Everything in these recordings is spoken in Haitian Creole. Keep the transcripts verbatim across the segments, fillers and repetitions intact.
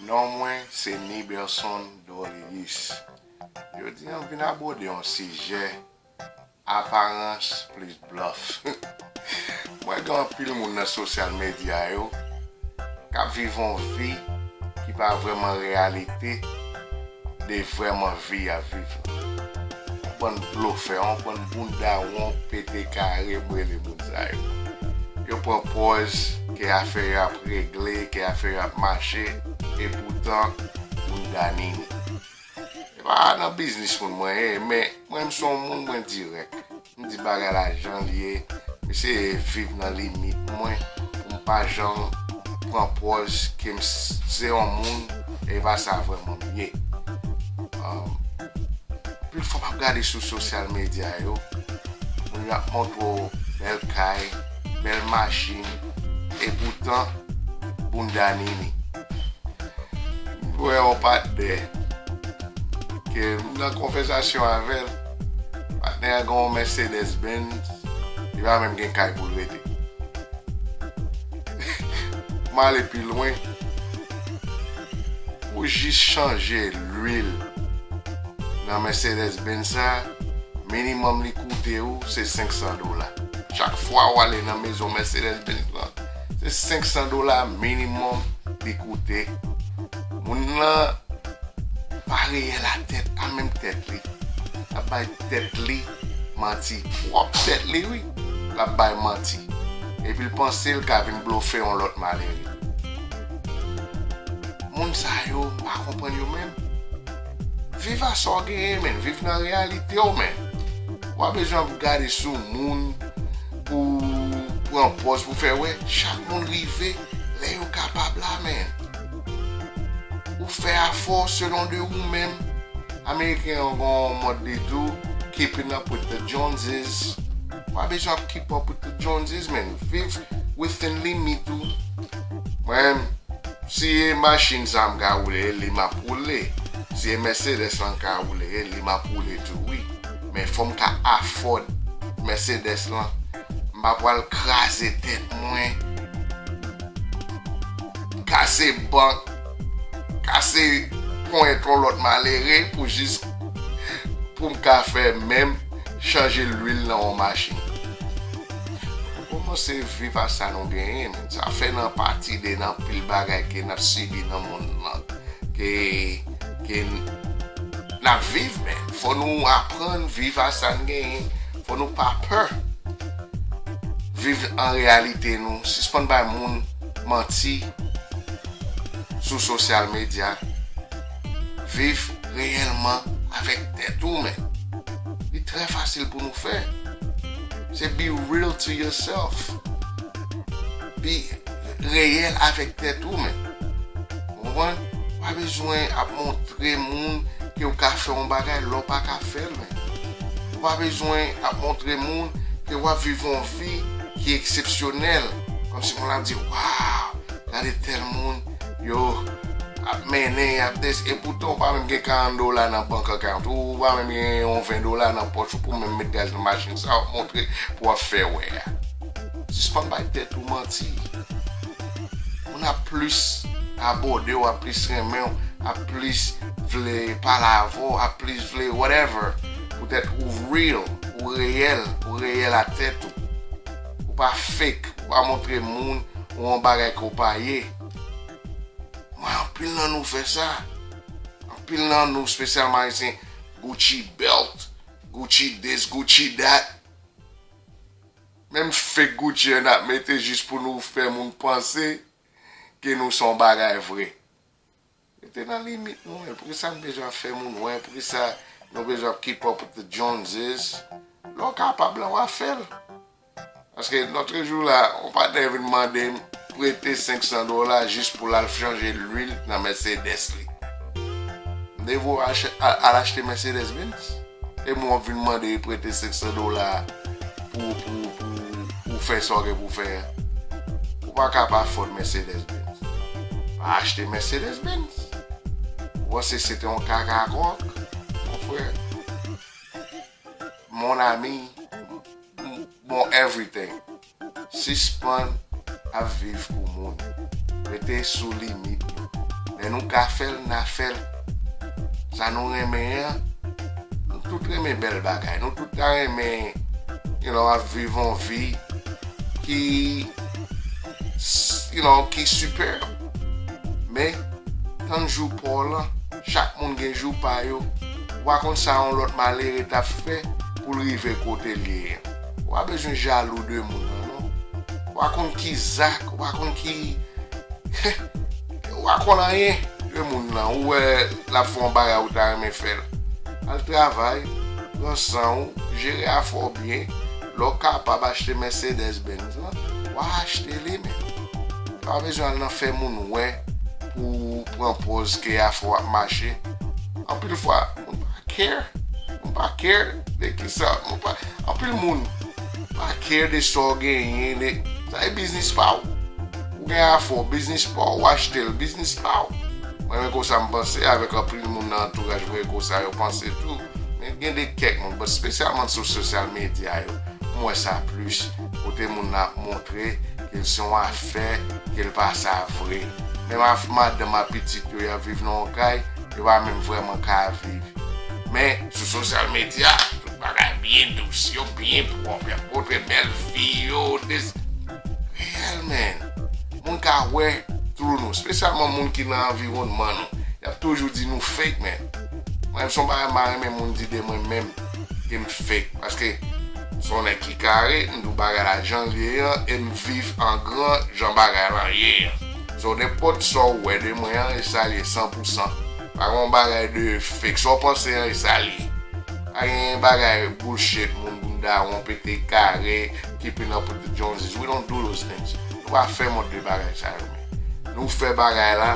Non mwen se Niberson Dorléus. Jodi a m vin abòde yon sijè, aparans plis blòf. M wè gen anpil moun nan sosyal medya yo k ap viv yon vi ki pa vrèman reyalite de vrèman vi y ap viv lan. Yon bann blofè, yon bann bounda won pete kare, m rele moun sa yo. Yo pran pòz ke afè yo ap regle, ke afè yo ap mache, epoutan, bounda nini. E pa nan biznis moun mwen ye, men mwen m se yon moun mwen dirèk. M di bagay la jan l ye, m eseye viv nan limit mwen, pou m pa janm pran pòz ke m s- se yon moun, e pa sa vrèman m ye. Anpil fwa m ap gade sou sosyal medya yo, moun yo ap montre w bèl kay, bèl machin, epoutan, bounda nini. M wè yon patnè ke m nan konvèsasyon avè l. Patnè a gen yon Mercedes Benz, li pa menm gen kay pou l rete. M ale pi lwen. Pou jis chanje lwil nan Mercedes Benz sa, minimòm li koute ou se senk san dola. Chak fwa w ale nan mezon Mercedes Benz lan, se senk san dola minimòm li koute. Moun nan pa reyèl a tèt, a menm tèt li. L ap bay tèt li manti. Pwòp tèt li, wi. L ap bay manti. Epi l panse l ka vin blofe yon lòt malere. Moun sa yo, m pa konprann yo menm. Viv a sa w genyen, menn. Viv nan reyalite w, menn. Ou pa bezwen ap gade sou moun pou pran pòz, pou fè wè. Chak moun rive lè yo kapab la, menn. Ou fè afè w selon de ou menm. Ameriken yo gen yon mòd li di w, keeping up with the Joneses. Ou pa bezwen ap keep up with the Joneses, menn. Viv within limit ou. Mwen, si e machin sa m ka woule, e li m ap woule. Si e Mercedes lan m ka woule, e li m ap woule tou, wi. Men fò m ka afford Mercedes lan. M pa pral kraze tèt mwen, kase bank, kase ponyèt yon lòt malere pou jis pou m ka fè menm chanje lwil nan yon machin. Ou kòmanse viv a sa nou genyen, men sa fè nan pati de nan pil bagay ke n ap sibi nan mond lan, ke, ke n ap viv, men fò nou aprann viv a sa n genyen, fò nou pa pè viv an reyalite nou, sispann bay moun manti sou sosyal medya. Viv reyèlman avèk tèt ou, men. Li trè fasil pou nou fè. Se be real to yourself. Be reyèl avèk tèt ou, men. Ou konprann? Ou pa bezwen ap montre moun ke w ka fè yon bagay lè w pa ka fè l, men. Ou pa bezwen ap montre moun ke w ap viv yon vi ki eksepsyonèl. Kòmsi moun ap di, "Waw, gade tèl moun, yo, ap mennen, y ap des-," epoutan ou pa menm gen karant dola nan bank account ou, ou pa menm gen yon ven dola nan pòch ou pou menm met gaz nan machin sa w ap montre pou w ap fè wè a. Sispann bay tèt ou manti. Moun ap plis abòde w, ap plis renmen w, ap plis vle pale avè w, ap plis vle whatever. Poutèt ou real, ou reyèl, ou reyèl a tèt ou. Ou pa fake, ou pa montre moun ou yon bagay ke w pa ye. Mwen, anpil nan nou fè sa. Anpil nan nou, espesyalman Ayisyen, Gucci belt, Gucci this, Gucci that. Menm fake Gucci yo n ap mete jis pou nou fè moun panse ke nou se yon bagay vre. Rete nan limit nou, men. Poukisa nou bezwen ap fè moun wè? Poukisa nou bezwen ap keep up with the Joneses? Lè w kapab la, w a fè l. Paske lòt jou la, yon patnè vin mande m prete senk san dola jis pou l al chanje lwil nan Mercedes li. M te voye al ach-, al, al achte Mercedes Benz. E moun ap vin mande prete senk san dola pou, pou, pou, pou fè sa w gen pou fè a. Ou pa ka pa afford Mercedes Benz. Pa achte Mercedes Benz. Ou panse se te yon kaka kòk, mon frè? Mon ami, mon everything. Sispann ap viv pou moun. Rete sou limit nou. Lè Nou ka fè l, n a fè l. Sa nou renmen an, nou tout renmen bèl bagay. Nou tout ta renmen, you know, ap viv yon vi ki, you know, ki sipè. Men, tann jou pa w lan, chak moun gen jou pa yo. Ou pa konn sa yon lòt malere t ap fè pou l rive kote l ye an. Ou pa bezwen jalou de moun nan, non. Ou pa konn ki zak, ou pa konn ki, ou pa konn anyen de moun nan. Ou wè l ap fè yon bagay ou ta renmen fè l. Al travay, pran san w, jere afè w byen. Lè w kapab achte Mercedes Benz lan, w a achte li, men. Ou pa bezwen al nan fè moun wè pou w pran pòz ke afè w ap mache. Anpil fwa, moun pa care. Moun pa care de kisa. Moun pa, anpil moun pa care de sa w genyen. De, sa e biznis pa w. Ou gen afè w, biznis pa w, w achte l, biznis pa w. Mwen, men konsa m panse, avèk anpil moun nan antouraj mwen, konsa yo panse tou. Men gen de kèk moun, but espesyalman sou sosyal medya yo, m wè sa plis. Kote moun nan ap montre ke l se yon afè, ke l pa sa vre. Menm af-, madanm ak pitit yo, y ap viv nan yon kay, yo pa menm vrèman ka viv. Men, sou sosyal medya, tout bagay byen dous, yo byen pwòp, y ap montre bèl vi yo, de, reyèl, men, moun ka wè through nou, espesyalman moun ki nan anviwònman nou. Y ap toujou di nou fake, men. Mwen, se yon bagay m pa renmen moun di de mwen menm ke m fake, paske se yon nèg ki kare, m di w bagay la jan l ye an, e m viv an gran jan bagay lan ye an. So, nenpòt sa w wè de mwen an, e sa l ye san pou san. Pa gen yon bagay de fake. Sa w panse an, e sa l ye. Pa gen bagay bullshit, moun bounda won pete kare, keeping up with the Joneses. We don't do those things. Nou pa fè mòd de bagay sa yo, men. Nou fè bagay la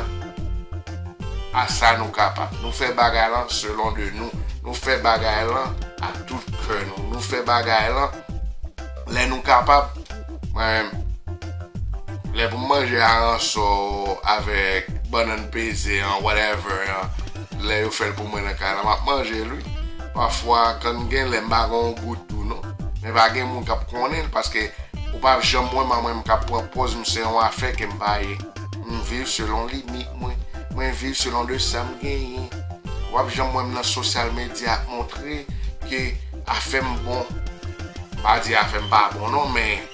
a sa nou kapab. Nou fè bagay lan selon de nou. Nou fè bagay lan ak tout kè nou. Nou fè bagay lan lè nou kapab. Mwen menm, lè pou m manje aransò avèk bannann peze an, whatever an, lè yo fè l pou mwen nan kay la, m ap manje l, wi. Pafwa, kan m gen lè, m pa gen yon gout tou, non. Men pa gen moun k ap konnen l, paske ou p ap janm wè m, mwen, m k ap pran pòz m se yon afè ke m pa ye. M viv selon limit mwen. Mwen viv selon de sa m genyen. W ap janm wè m nan sosyal medya ap montre ke afè m bon. M pa di afè m pa bon non, men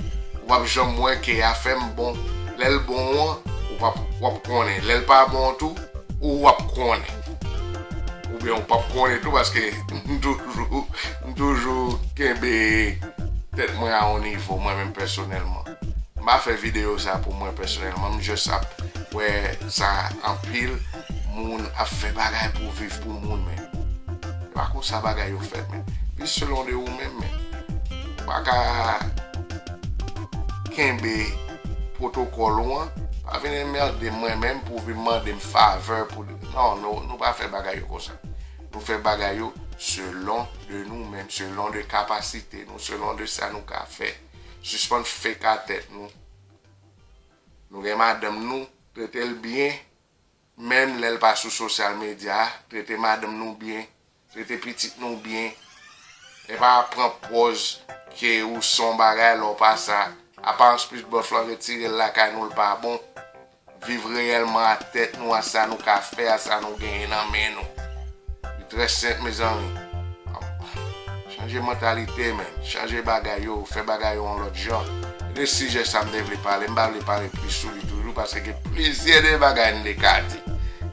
w ap janm wè ke afè m bon. Lè l bon an, ou p ap, w ap konnen. Lè l pa bon tou, ou w ap konnen. Oubyen ou p ap konnen tou, paske m toujou, m toujou kenbe tèt mwen a yon nivo, mwen menm pèsonèlman. M pa fè videyo sa pou mwen pèsonèlman, m just ap wè sa anpil moun ap fè bagay pou viv pou moun, men. E pa konsa bagay yo fèt, men. Viv selon de ou menm, men. Ou pa ka kenbe pwotokòl ou an, pa vin anmède mwen menm pou vin mande m favè pou, non, nou, nou pa fè bagay yo konsa. Nou fè bagay yo selon de nou menm, selon de kapasite nou, selon de sa nou ka fè. Sispann fake a tèt nou. Nou gen madanm nou, trete l byen, menm lè l pa sou sosyal medya, trete madanm nou byen, trete pitit nou byen. E pa pran pòz ke ou se yon bagay lè w pa sa. Aparans plis bèf lan, retire l lakay nou, l pa bon. Viv reyèlman a tèt nou, a sa nou ka fè, a sa nou genyen nan men nou. Li trè senp, mezanmi. Chanje mantalite, men. Chanje bagay yo, fè bagay yo yon lòt jan. E de sijè sa m te vle pale, m pa vle pale plis sou li toujou, paske gen plizyè de bagay m te ka di.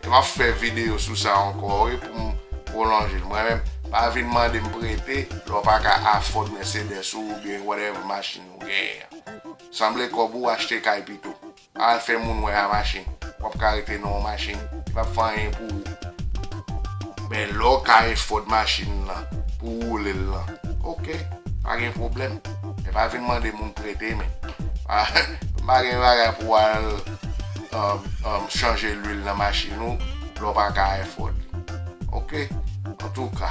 E m ap fè videyo sou sa ankò, wi, pou m pwolonje l. Mwen menm, pa vin mande m prete, lè w pa ka afford Mercedes ou, oubyen whatever machin ou genyen an. Sanble kòb ou, achte kay pito. Pa al fè moun wè a machin. W ap ka rete nan yon machin ki p ap fè anyen pou ou. Men lè w ka afford machin nan pou w woule l lan, oke, pa gen pwoblèm. Men pa vin mande moun prete, men. Pa, pa gen bagay pou w al, um, um, chanje lwil nan machin ou lè w pa ka afford li. Oke? Antouka,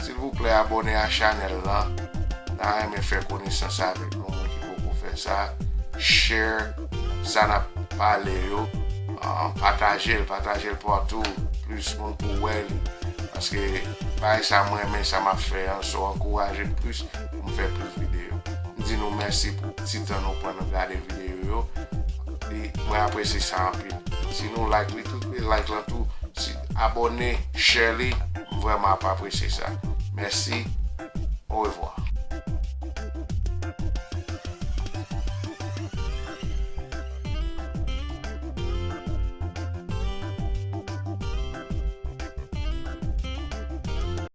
silvouplè, abòne a chanèl lan. N a renmen fè konesans avèk yon moun ki poko fè sa. Share sa n ap pale yo. Ah, pataje l, pataje l patou. Plis moun pou wè li. Paske bagay sa m renmen, sa m ap fè an, so ankouraje m plis pou m fè plis videyo. M di nou mèsi pou ti tan nou pran nou gade videyo yo. Li, mwen apresye sa anpil. Si nou like li, tout like lan tou, si abòne, share li, m vrèman ap apresye sa. Mèsi, orevwa.